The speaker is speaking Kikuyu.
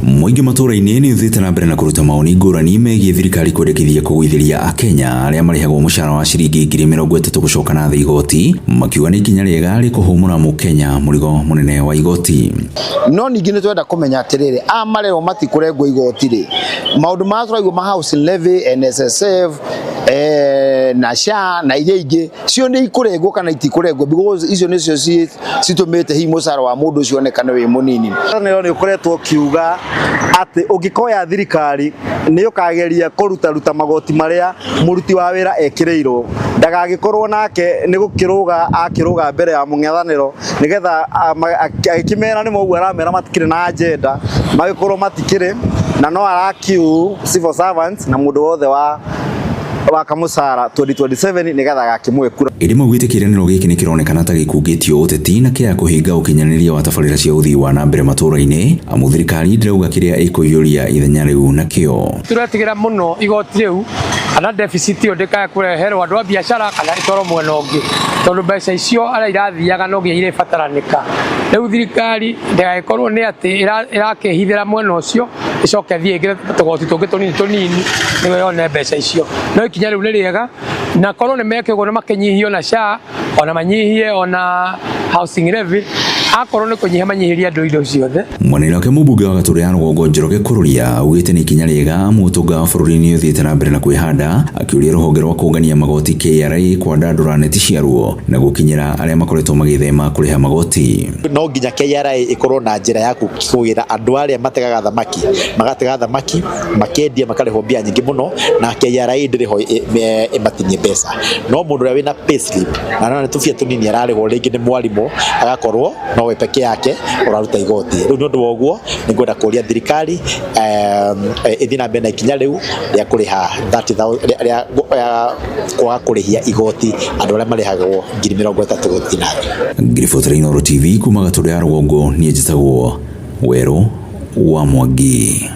Mũingĩ matũũra-inĩ nĩ ũthiĩte na mbere na kũruta mawoni ngũrani megiĩ thirikari kwendekithia kũgũithĩria Akenya arĩa marĩhagwo mũcara wa ciringi 30,000 gũcoka na thĩ igoti, makiuga nĩ ikinya rĩega rĩkũhũmũra mũkenya mũrigo mũnene wa igoti. No ningĩ nĩ twenda kũmenya atĩrĩrĩ, aya marerwo matikũrengwo igoti rĩ, maũndũ marĩa tũraigua ma housing levy, NSSF, na SHA na iria ingĩ, cio nĩ ikũrengwo kana itikũrengwo? Because icio nĩcio citũmĩte hihi mũcara wa mũndũ ũcio onekane wĩ mũnini. Nĩyo nĩ ũkoretwo ũkiuga atĩ ũngĩkoya thirikari nĩ ũkageria kũrutaruta magoti marĩa mũruti wa wĩra ekĩrĩirwo, ndagagĩkorwo nake nĩ gũkĩrũga akĩrũga mbere ya mũng'ethanĩro nĩgetha agĩkĩmera nĩ ũguo aramera matikĩrĩ na agenda, magĩkorwo matikĩrĩ na no arakiu civil servants na mũndũ wothe wa kamũcara 2027 nĩgetha agakĩmũhe kura. Ĩndĩ maugĩte kĩĩranĩro gĩkĩ nĩ kĩronekana ta gĩkungĩtio ũteti na kĩa kũhinga ũkinyanĩria wa tabarĩra cia ũthii wa na mbere matũũra-inĩ, amu thirikari ndĩrauga kĩrĩa ĩkũiyũria ithenya rĩu nakĩo. Tũretigĩra mũno igoti rĩu kana deficit ĩyo ndĩkae kũreherwo andũ a biacara kana ĩtwarwo mwena ũngĩ, tondũ mbeca icio arĩa irathiaga no nginya irĩbataranĩka. Rĩu thirikari ndĩgagĩkorwo nĩ atĩ ĩrakĩhithĩra mwena ũcio, ĩcoke ĩthiĩ ĩngĩre tũgoti tũngĩ tũnini tũnini nĩguo yone mbeca icio. No ikinya rĩu nĩ rĩega, na korwo nĩ meke ũguo na makĩnyihie ona SHA, ona manyihie ona housing levy, akorwo nĩ kũnyihia manyihĩrie andũ indo ciothe. Mwena-inĩ wake, mũmbunge wa Gatũrũ ya Rũgongo Njoroge Kururia augĩte nĩ ikinya rĩega amu ũtonga wa bũrũri nĩ ũthiĩte na mbere na kwĩhanda, akĩũria rũhonge rwa kũngania magoti KRA kwandandũra neti ciaruo na gũkinyĩra arĩa makoretwo magĩthema kũrĩha magoti. No nginya KRA ĩkorwo na njĩra ya kũgĩra andũ arĩa mategaga thamaki, magatega thamaki makendia makarĩhwo mbia nyingĩ mũno, na KRA ndĩrĩ ho ĩmatinie mbeca. No mũndũ ũrĩa wĩna payslip na nĩ tũbia tũnini ararĩhwo, rĩngĩ nĩ mwarimũ, agakorwo nowe peke yake ũraruta igoti rĩu. Nĩ ũndũ wa ũguo nĩ ngwenda kũria thirikari ĩthiĩ na mbere na ikinya rĩu rĩa kũrĩha 30,000, rĩa kwaga kũrĩhia igoti andũ arĩa marĩhagwo 30,000 gũthiĩ na thĩ. Ngiribotera Inooro TV kuma Gatũndũ ya Rũgongo, niĩ njĩtagwo Werũ wa Mwangi.